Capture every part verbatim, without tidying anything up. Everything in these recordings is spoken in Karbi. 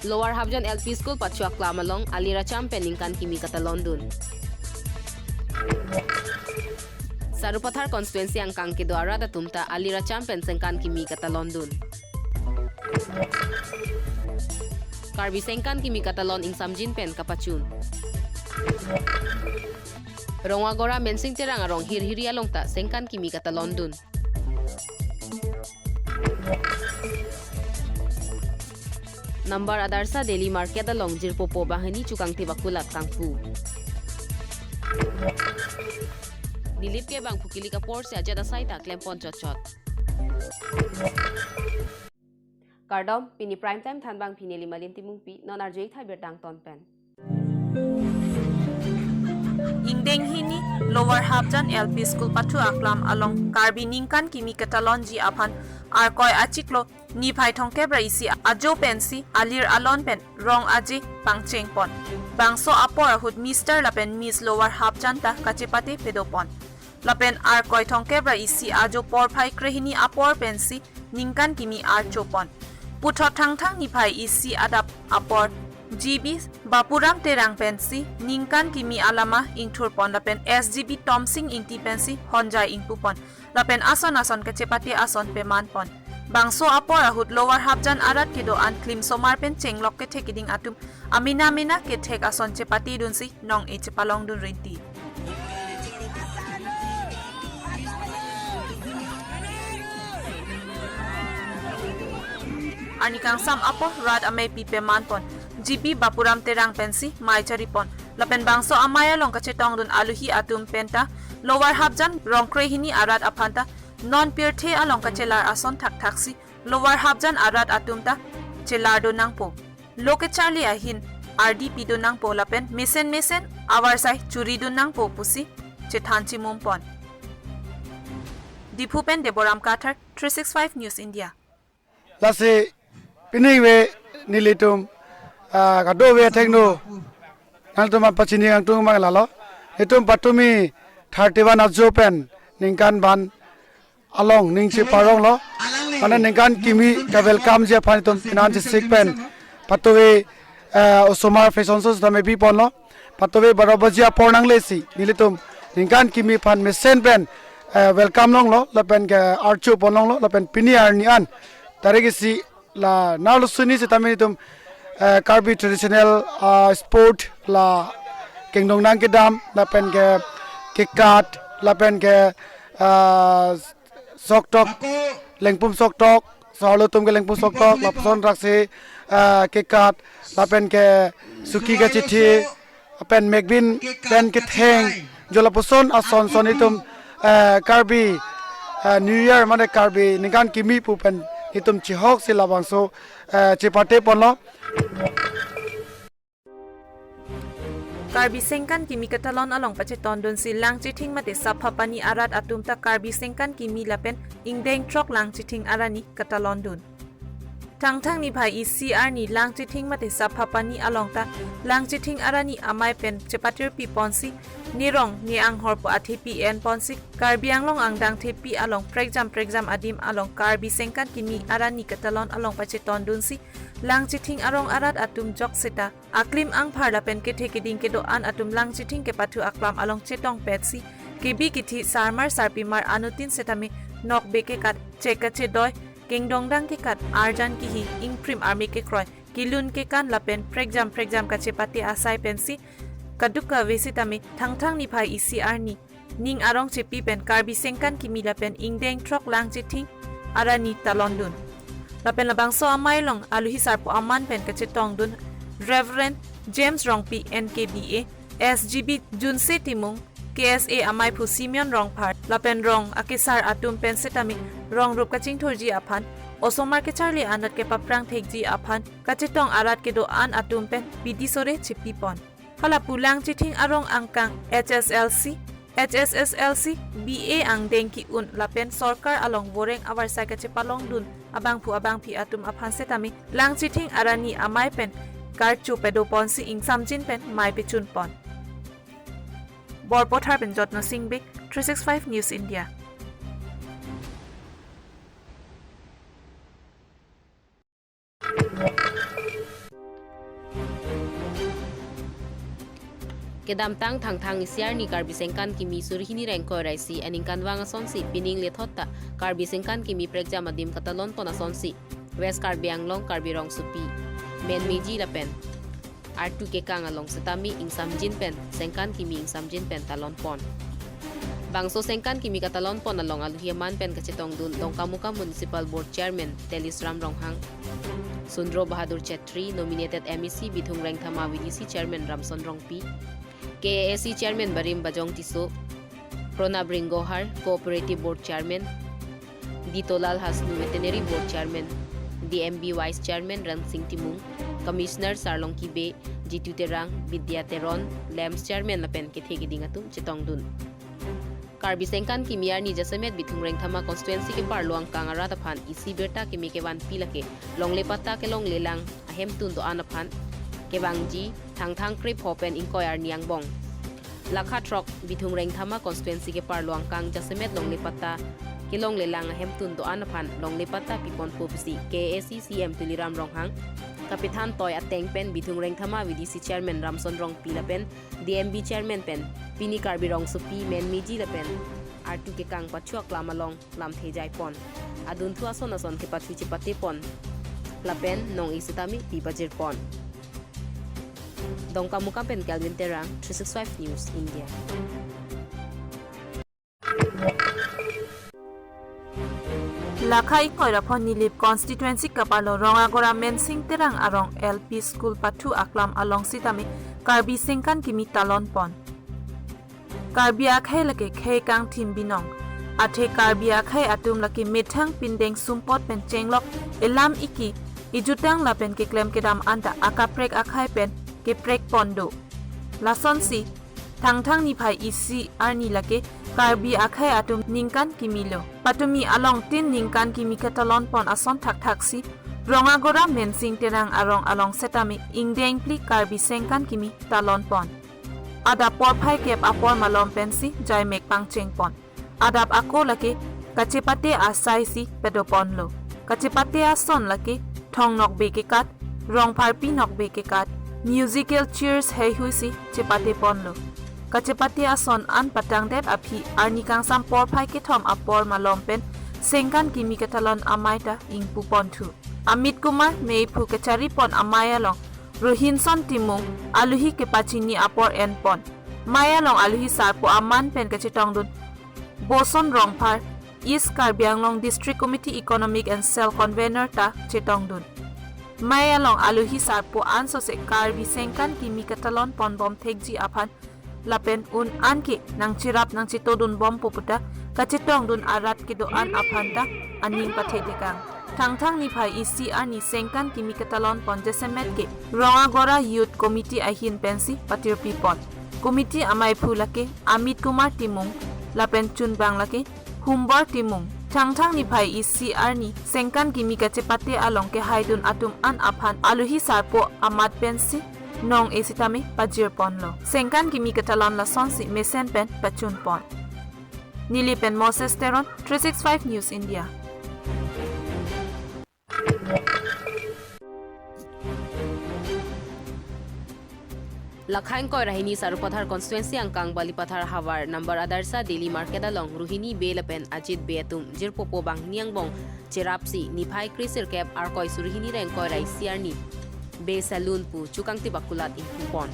Lower Hapjan L P School pachu aklam along alir acham pen ningkan kimi katalondun. Sarupathar constituency angkang kedo arat atum ta alir acham pen sengkan kimi katalondun. Karbi sengkan kimi katalon ingsamjin pen kapachun. Rongagora Mensing Terang arong hirhiri along ta sengkan kimi katalondun. Nambar Adarsha Daily Market along jirpopo banghini chukangthip akulat kangpu. Nilip ke bangphu kilik apor si ajat asai ta klempon chotchot. Kardom, pini Prime Time thanbang pini Limalin Timungpi, non arju-ik tha birta angton pen. Ingdeng hini Lower Hapjan L P School pachu aklam along Karbi ningkan kimi katalonji aphan Arkoi achiklo niphai thomkep ra isi ajo pensi alir alon pen rong aje pangchengpon. Bangso apor ahut Mister lapen Miss Lower Hapjan ta kachepate pedopon. Lapen Arkoi thomkep ra isi ajo porphai krehini apor pensi ningkan kimi archopon. Puthot Thangthang niphai isi adap apor G B Bapuram Terang pensi ningkan kimi alama ingthurpon lapen S G B Tomsing Ingti pensi honjai ingpupon. Lapen ason ason kachepate ason pemanpon. Bangso apor ahut Lower Hapjan arat kedo-an klimsomar pen chenglok kethek keding atum amena amena kethek ason chepatedunsi nong-e chepalongdun rinti. Arni kangsam apor rat ameipi pemanpon, G B Bapuram Terang pensi mei charipon. Lapen bangso amei along kachetongdun aluhi atum penta Lower Hapjan rong krehini arat aphanta non pirthe along kachelar ason thakthaksi Lower Hapjan arat atum ta chelardun nangpo. Lo kecharli ahin ardi pidun nangpo lapen mesen mesen avarsai churidun nangpo pusi chethan chimumpon. Diphu pen Deboram Kathar, three six five News India. Lasi pining ve nelitum, ah, kadokave athengno nangtum aphan pachini kangtung mang lalo. Nelitum patumi thirty-one ajo pen ningkan ban along ning cheparonglo. Mane ningkan kimi ka-welcomeji aphan itum pinan chesik pen patumi, eh, osomar fashion show sitame biponlo. Patumi baro baji apor nanglesi nelitum ningkan kimi aphan mesen pen, eh, welcome longlo lapen ke archopon longlo lapen pini arni an tarik isi la nalo suni sitame nelitum, eh, Karbi traditional, ah, sport la kengdong nang kedam lapen ke kekat lapen ke, ah, soktok, lengpum soktok, so-arlo atum ke lengpum soktok, lapuson raksi, ah, kekat, lapen ke suki kachithi, lapen mekbin pen ketheng, jo lapuson ason son itum, ah, Karbi, ah, New Year mane Karbi ningkan kimi pu pen itum chihoksi labangso, ah, chepate ponlo. Karbi sengkan kimi katalon along pachetondunsi Langchithing mate Saphapani arat atum ta Karbi sengkan kimi lapen ingdeng throk Langchithing arani katalondun. Thangthang niphai isi arni Langchithing mate Saphapani along ta Langchithing arani amei pen chepatirpiponsi nerong ne anghor pu athepi enponsi Karbi Anglong angdeng thepi along prekjam prekjam adim along Karbi sengkan kimi arani katalon along pachetondunsi Langchithing arong arat atum jok seta aklim angphar lapen kethe keding kedo-an atum Langchithing kepathu aklam along chetongpetsi kebi kethe sarmar sarpimar anuttin setame nokbe kekat chek kachedoi kengdongdang kekat arjan kihi ingprim arme kekroi kelun kekan lapen prekjam prekjam kachepate asai pensi kadokave setame Thangthang niphai isi arni ning arong chepi pen Karbi sengkan kimi lapen ingdeng throk Langchithing arani talondun. Lapen labangso amei along aluhi sarpo aman pen kachetongdun Reverend James Rongpi N K B A, S G B Junse Timung, K S A ameiphu Simeon Rongphar, lapen rong akesar atum pen setame rong rup kachingthurji aphan, osomar kecharli anat kepaphrang thekji aphan, kachetong arat kedo-an atum pen pidi sore chepipon. Hala pu Langchithing arong angkang H S L C, H S S L C, B A angdeng ki-un lapen sorkar along voreng avarsai kachepalongdun abangphu abangphi atum aphan setame Langchithing arani amei pen karcho pedoponsi ingsamjin pen mei pechunpon. Borpothar pen Jotno Singh Bey, three six five News India. Kedamtang Thangthang isi arni Karbi Sengkan Kimi suri hini ra ingkoi ra isi aningkanvang asonsi pining lethot ta Karbi Sengkan Kimi prekjam adim katalon pon asonsi West Karbi Anglong Karbi Rongsopi, Menmeji lapen artu kekang along setame ingsamjin pen Sengkan Kimi ingsamjin pen talon pon. Bangso Sengkan Kimi katalon pon along aluhi aman pen kachetongdun Dongkamukam Municipal Board Chairman Telisram Ronghang, Sundro Bahadur Chetri, nominated M A C Bithung Rengthama, V D C Chairman Ramson Rongpi, K A A C Chairman Barim Bajong Tisso, Pranab Ringgohar, Cooperative Board Chairman, Ditolal Hasnu, Veterinary Board Chairman, D M B Vice Chairman Rensing Timung, Commissioner Sarlongki Bey, Jitu Terang, Bidya Teron, LAMPS Chairman lapen kethe keding atum chetongdun. Karbi Sengkan Kimi arni jasemet Bithung Rengthama constituency keparlo angkang arat aphan isi birta kimi kevanpi lake longle patta kelonglelang ahemtun do-an aphan kevangji Thangthang krepho pen ingkoi arni angbong. Lakha throk Bithung Rengthama constituency keparlo angkang jasemet longle patta kelonglelang ahemtun do-an aphan longle patta piponpo pusi K A A C C M Tuliram Ronghang kapethan toi ateng pen Bithung Rengthama V D C Chairman Ramson Rongpi lapen D M B Chairman pen pini Karbi Rongsopi, Menmeji lapen artu kekang pachuak lam along lamthe jai pon. Adunthu ason ason kepathu chepate pon lapen nong-e setame pi pajir pon. Dongkamukam pen Kelvin Terang, three six five News India. Lakha ingkoi ra pho Nilip constituency keparlo Rongagora Mensing Terang arong L P school pathu aklam along sitame Karbi Sengkan Kimi talon pon. Karbi akhei lake khei kangthim binong. Athe Karbi akhei atum lake methang pindeng sumpot pen chenglok elam iki ejutang lapen keklem kedam anta akaprek akhei pen keprek pon do. Lasonsi Thangthang niphai isi arni lake Karbi akhei atum Ningkan Kimi lo. Patumi along tin Ningkan Kimi ketalon pon ason thakthaksi Rongagora Mensing Terang arong along setame ingdeng phli Karbi Sengkan Kimi talon pon. Adap porphai kep apor malom pensi jaimek pangcheng pon. Adap ako lake kachepate asai si pedo ponlo. Kachepate ason lake thong nokbe kekat, rong pharpi nokbe kekat, musical chairs heihui si chepate ponlo. Kachepate ason an patangdet aphi arni kangsam porphai kethom apor malom pen Sengkan Kimi ketalon amei ta ingpu ponthu. Amit Kumar meiphu kachari pon amei along Rohinson Timung aluhi kepachini apor en pon. Mei along aluhi sarpo aman pen kachetongdun Boson Rongphar, East Karbi Anglong District Committee Economic and Cell Convener ta chetongdun. Mei along aluhi sarpo ansose Karbi Sengkan Kimi ketalon pon bom thekji aphan lapen un an ke nangcherap nangchetodun bompo puta kachetongdun arat kedo-an aphan ta aning pathetekang. Thangthang niphai isi arni Sengkan Kimi ketalon pon jasemet ke Rongagora Youth Committee ahin pensi patirpi pon. Committee ameiphu lake Amit Kumar Timung lapen chunbang lake Humbor Timung. Thangthang niphai isi arni Sengkan Kimi kachepate along kehaidun atum an aphan aluhi sarpo amat pensi nong-e sitame pajir ponlo. Sengkan Kimi ketalon lasonsi mesen pen pachun pon. Nilip pen Moses Teron, three six five News India. Lakha ingkoi ra hini Sarupathar constituency angkang Balipathar havar number Adarsha Daily Market along Rohini Bey lapen Ajit Bey atum jirpopo banghini angbong cherapsi niphai kresirkep Arkoi suri hini ra ingkoi ra isi arni Bey Saloon pu chukangtip akulat ingpu pon.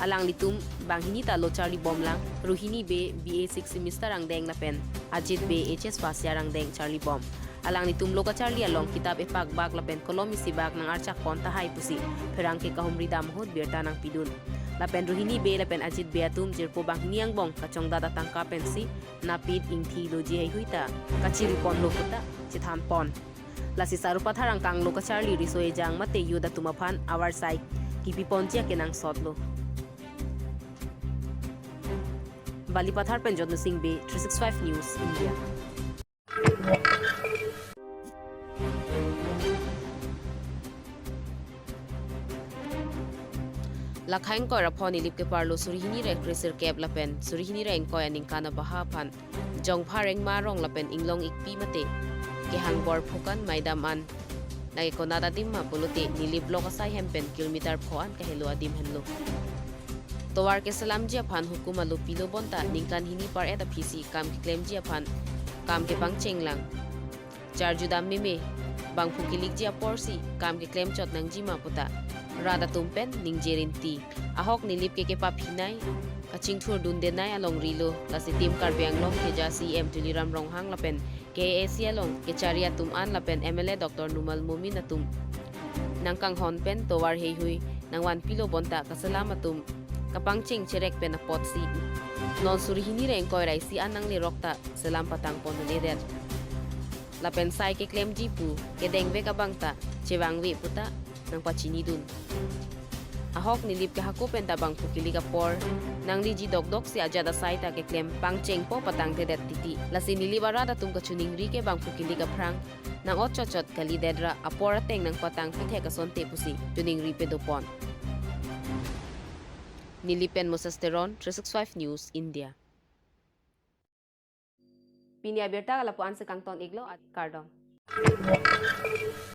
Alanglitum banghini ta lo charli bomlang, Rohini Bey B A sixth semester angdeng lapen Ajit Bey H S pass ya angdeng charli bom. Alanglitum lo kacharli along kitap epak bak lapen kolom isi bak nang-archak pon tahai pusi pherangke kahumri dam ahut birta nangpidun. Lapen Rohini Bey lapen Ajit Bey atum jirpo banghini angbong kachongdat atangka pensi napit ingthi loji heihui ta kachiri ponlo puta chethan pon. Lasi Sarupathar angkang lo kacharli riso ejang mate youth atum aphan avarsai kipi ponji akenangsot lo. Balipathar pen Jotno Sing Bey, three six five News India. Lakha ingkoi ra pho Nilip keparlo suri hini ra kresirkep lapen suri hini ra ingkoi aningkan abaha aphan Jongpha Rengma arong lapen Inglong Ikpi mate kehang bor phukan maidam an lake konat adim ma pulote Nilip block asai hem pen kilometer pho an kahelo adim henlo. Tovar keselamji aphan hukum alo pilo bonta ningkan hini par-et aphisi kam keklemji aphan kam kepangcheng lang. Charjudam meme, bangphu kilikji aporsi kam keklem chot nangjima puta rat atum pen ningje rinti. Ahok Nilip ke kepaphinei, kachingthurdundenei alongri lo, lasi Team Karbi Anglong keja C E M Tuliram Ronghang lapen K A A C along kechari atum an lapen M L A Doctor Numal Momin atum nangkanghon pen tovar heihui nangvanpilo bonta kaselam atum kapangcheng cherek pen apotsi non suri hini ra ingkoi ra isi an nanglerok ta selam patang ponledet. Lapen sai keklemji pu kedengvek abang ta chevangve puta nangpachinidun. Ahok Nilip ke hako penta bangphu kilik apor nangliji dokdoksi ajat asai ta keklem pangchengpo patangtedet titi. Lasi Nilip arat atum kachiningri ke bangphu kilik aphrang nang-ot chotchot kalidet ra apor ateng nangpatang pithek asonte pusi chiningri pedopon. Nilip pen Moses Teron, three six five News India. Pini abirta lapu-an si kangton-iklo, kardom.